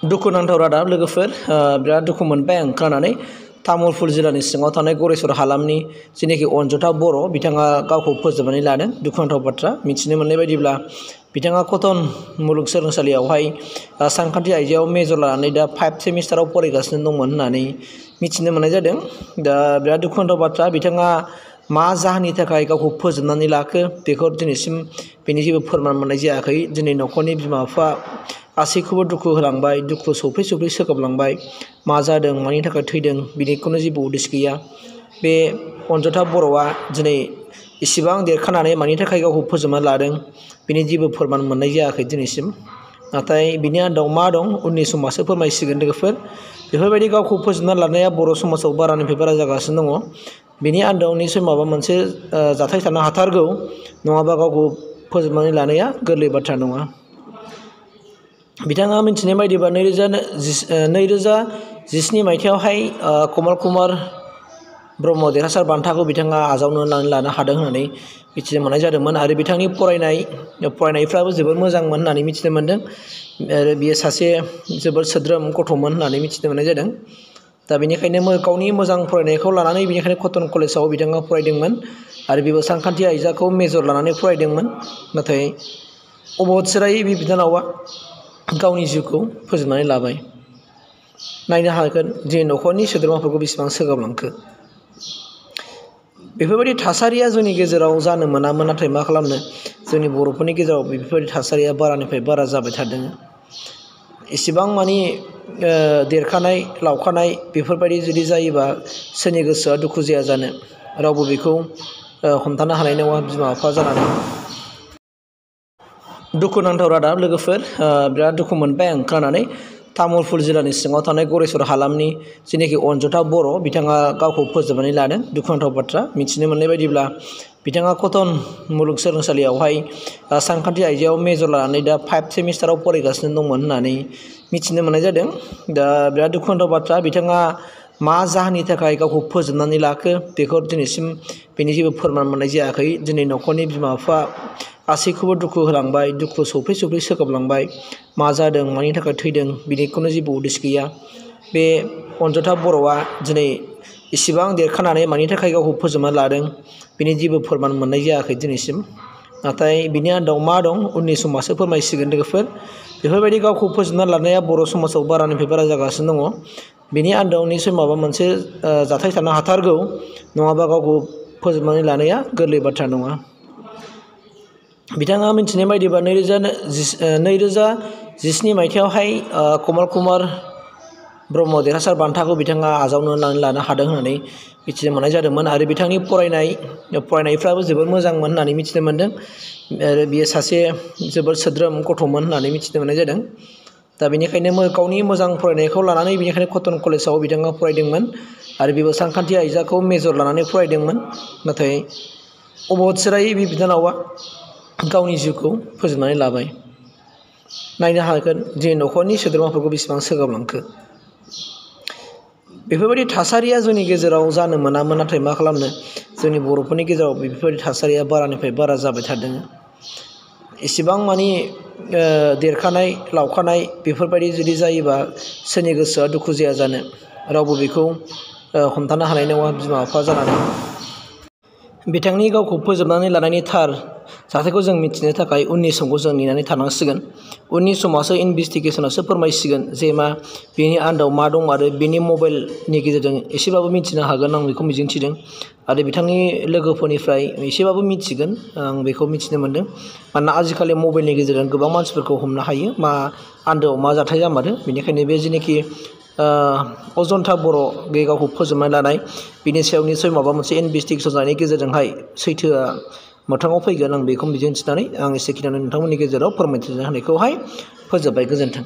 दुखुनांथाव रादाब लोगोफोर बिराद दुखु मोनबाय आं खोनानानै तामुलपुर जिल्लानि सिङाव थानाय गरेस्वर हालामनि जेनेखि अजन्ता बर' बिथाङा गावखौ फोजोबनानै लादों। दुखुनांथाव बाथ्रा मिथिनो मोननाय बायदिब्ला बिथाङा कटन मुलुगसोलोंसालियावहाय सानखान्थि आयदायाव मेजर लानानै दा 5 सेमिस्टाराव फरायगासिनो दंमोन होननानै मिथिनो मोननाय जादों। दा बिराद दुखुनांथाव बाथ्रा बिथाङा मा जाहोननि थाखाय गावखौ फोजोबनानै लाखो बेखौ दिनैसिम बेनि जेबो फोरमान मोननाय जायाखै। दिनै न'खरनि बिमा बिफा गासैखौबो दुखु होलांबाय, दुखु सौफै सौफै सोगाबलांबाय। मा जादों, मानि थाखाय थैदों बिनिखौनो जेबो उदिस गैया। बे अजन्ता बर'आ दिनै इसिबां देरखानानै मानि थाखाय गावखौ फोजोबना लादों बिनि जेबो फोरमान मोननाय जायाखै दिनैसिम। नाथाय बिनि आन्दाव मा दं उननि समासो फोरमायसिगोन लोगोफोर। बेफोरबायदि गावखौ फोजोबना लानाया बर' समाजाव बारानिफ्राय बारा जागासिनो दङ। बिनि आन्दाव निसय माबा मोनसे जाथाय थानो हाथारगौ, नङाबा गावखौ फोजोबनानै लानाया गोरलै बाथ्रा नङा। बिथाङा मिथिनाय बायदिबा 2017 मायथाइयावहाय कमल कुमार ब्रह्म देरहासार बान्थाखौ बिथाङा आजावनानै लानो हादों होननानै मिथिनो मोननाय जादोंमोन। आरो बिथांनि फरायनायफ्राबो जोबोर मोजांमोन होननानै मिथिनो मोनदों। आरो बियो सासे जोबोर सोद्रोम गथ'मोन होननानै मिथिनो मोननाय जादों। दा बेनिखायनो गावनि मोजां फरायनायखौ लानानै बेनिखायनो कटन कलेजाव बिथाङा फरायदोंमोन। आरो बेबो सानखान्थि आयदाखौ मेजर लानानै फरायदोंमोन। नाथाय अबथिरायै बे बिनानावा गावनि जिउखौ फोजोबनानै लाबाय। नायनो हागोन जे न'खरनि सोद्रोमाफोरखौ बेसेबां सोगाबलांखो। बेफोरबायदि थासारिया जोंनि गेजेराव जानो मोनामोन, नाथाय मा खालामनो, जोंनि बर'फोरनि गेजेराव बेफोरबायदि थासारिया बारानिफ्राय बारा जाबाय थादों। इसिबां मानि देरखानाय लावखानाय बेफोरबायदि जुदि जायोबा सोरनि गोसोआ दुखु जाया जानो। रावबो बेखौ हमथानो हानाय नङा बिमा बिफा जानानै। दुखुनांथाव रादाब लोगोफोर बिराद दुखु मोनबाय आं खोनानानै तामुलपुर जिल्लानि सिङाव थानाय गरेस्वर हालामनि जेनेखि अजन्ता बर' बिथाङा गावखौ फोजोबनानै लादों। दुखुनांथाव बाथ्रा मिथिनो मोननाय बायदिब्ला बिथाङा कटन मुलुगसोलोंसालियावहाय सानखान्थि आयदायाव मेजर लानानै दा 5 सेमिस्टाराव फरायगासिनो दंमोन होननानै मिथिनो मोननाय जादों। दा बिराद दुखुनांथाव बाथ्रा बिथाङा मा जाहोननि थाखाय गावखौ फोजोबनानै लाखो बेखौ दिनैसिम बेनि जेबो फोरमान मोननाय जायाखै। दिनै न'खरनि बिमा बिफा गासैखौबो दुखु होलांबाय, दुखु सौफै सौफै सोगाबलांबाय। मा जादों, मानि थाखाय थैदों बिनिखौनो जेबो उदिस गैया। बे अजन्ता बर'आ दिनै इसिबां देरखानानै मानि थाखाय गावखौ फोजोबना लादों बिनि जेबो फोरमान मोननाय जायाखै दिनैसिम। नाथाय बिनि आन्दाव मा दं उननि समासो फोरमायसिगोन लोगोफोर। बेफोरबायदि गावखौ फोजोबना लानाया बर' समाजाव बारानिफ्राय बारा जागासिनो दङ। बिनि आन्दाव निसय माबा मोनसे जाथाय थानो हाथारगौ, नङाबा गावखौ फोजोबनानै लानाया गोरलै बाथ्रा नङा। बिथाङा मिथिनाय बायदिबा 2017 मायथाइयावहाय कमल कुमार ब्रह्म देरहासार बान्थाखौ बिथाङा आजावनानै लानो हादों होननानै मिथिनो मोननाय जादोंमोन। आरो बिथांनि फरायनायफ्राबो जोबोर मोजांमोन होननानै मिथिनो मोनदों। आरो बियो सासे जोबोर सोद्रोम गथ'मोन होननानै मिथिनो मोननाय जादों। दा बेनिखायनो गावनि मोजां फरायनायखौ लानानै बेनिखायनो कटन कलेजाव बिथाङा फरायदोंमोन। आरो बेबो सानखान्थि आयदाखौ मेजर लानानै फरायदोंमोन। नाथाय अबथिरायै बे बिनानावा गावनि जिउखौ फोजोबनानै लाबाय। नायनो हागोन जे न'खरनि सोद्रोमाफोरखौ बेसेबां सोगाबलांखो। बेफोरबायदि थासारिया जोंनि गेजेराव जानो मोनामोन, नाथाय मा खालामनो, जोंनि बर'फोरनि गेजेराव बेफोरबायदि थासारिया बारानिफ्राय बारा जाबाय थादों। इसिबां मानि देरखानाय लावखानाय बेफोरबायदि जुदि जायोबा सोरनि गोसोआ दुखु जाया जानो। रावबो बेखौ हमथानो हानाय नङा बिमा बिफा जानानै। बिथांनि गावखौ फोजोबनानै लानायनि थार जाथायखौ जों मिथिनो थाखाय उननि समखौ जों नेनानै थानांसिगोन। उननि समासो इनभेस्टिगेसनासो फोरमायसिगोन जे बेनि आन्दाव मा दं। आरो बेनि मबाइलनि गेजेरजों एसेबाबो मिथिनो हागोन, आं बेखौ मिजिंथिदों। आरो बिथांनि लोगोफोरनिफ्राय एसेबाबो मिथिगोन, आं बेखौ मिथिनो मोनदों। मानोना आजिखालि मबाइलनि गेजेरजों गोबां मानसिफोरखौ हमनो हायो मा आन्दोआव मा जाथाय जामारो। बेनिखायनो बे जेनाखि अजन्ता बर' बे गावखौ फोजोबनानै लानाय बिनि सायाव निसय माबा मोनसे इनभेस्टिगेसन जानायनि गेजेरजोंहाय सैथोआ मोगथाङाव फैगोन, आं बेखौ मिजिंथिनानै आं एसेखिनियावनो नोंथांमोननि गेजेराव फोरमायथिनो होनायखौहाय फोजोबबाय। गोजोन्थों।